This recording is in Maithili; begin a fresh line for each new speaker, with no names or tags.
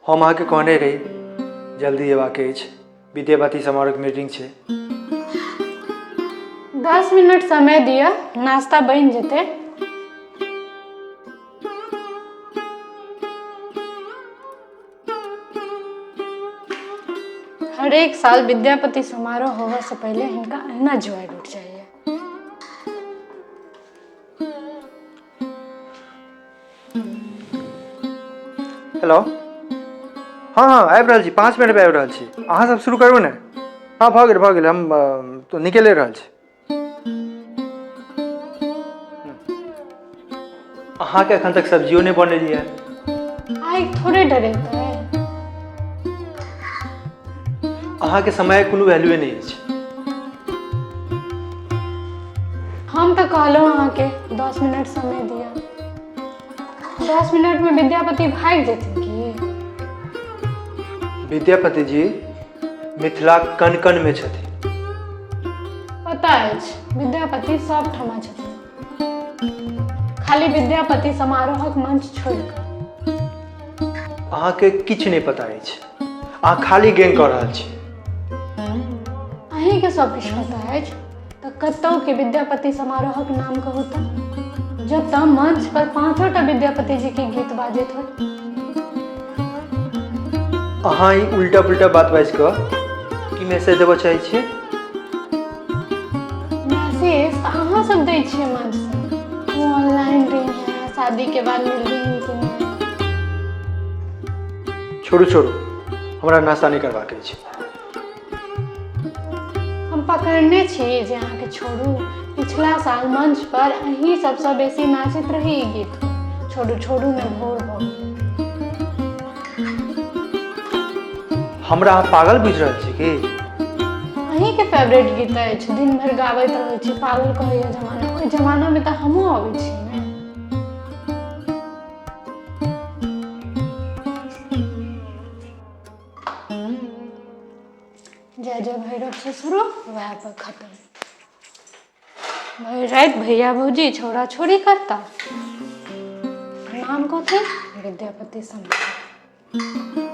हम अहाँके कहने रही जल्दी अयबाक अछि, विद्यापति समारोहके मीटिंग छै।
10 मिनट समय दिअ, नाश्ता बनि जेतै। हरेक साल विद्यापति समारोह होबऽसँ पहिले हिनका अहिना जुआरि उठि जाइए।
हेलो, हँ हँ, आबि रहल छी, 5 मिनटमे आबि रहल छी। अहाँ सब शुरू करू ने। हँ, भऽ गेल, भऽ गेल, हम तऽ निकले रहल छी। अहाँके एखन तक सब्जियो नहि बनेलियै।
आइ थोड़े डरेतै।
अहाँके समय कोनो वैल्यूए नहि अछि।
हम तऽ कहलहुँ अहाँके 10 मिनट समय दिअ। 10 मिनटमे विद्यापति भागि जेथिन की?
विद्यापति जी मिथिला कण कणमे छथिन।
पता अछि, विद्यापति सब ठमा छथिन, खाली विद्यापति समारोहक मंच छोड़ि कऽ।
अहाँके किछु नहि पता अछि, अहाँ खाली गेंग कऽ रहल छी।
अहीँके सब किछु पता अछि तऽ कतहु के विद्यापति समारोहक नाम कहू तऽ, जतऽ मंच पर 5टा विद्यापति जी के गीत बाजैत होय।
अहाँ ई उल्टा पुल्टा बात बाजि कऽ की मैसेज देबऽ चाहै छियै?
मैसेज तऽ अहाँ सब दै छियै मंच से, वो ऑनलाइन रही है, शादी के बाद मिल रही कि नहीं।
छोड़ू छोड़ू, हमरा नाश्ता नहि करबाक अछि।
हम पकड़ने छी जे अहाँके छोड़ू। पिछला साल मंच पर अहीं सबसँ बेसी नाचैत रही ई गीत छोड़ू छोड़ू में भोर भऽ गेल।
हमरा अहाँ पागल बुझि रहल छी की?
अहीँके फेवरेट गीत अछि, दिन भरि गाबैत रहै छी, पागल कहैया जमाना। ओहि जमानामे तऽ हमहूँ अबै छी ने। जय जय भैरव से शुरू, वएह पर खत्म। भरि राति भैया भौजी छौड़ा छोड़ी करता, नाम कथी? विद्यापति समारोह।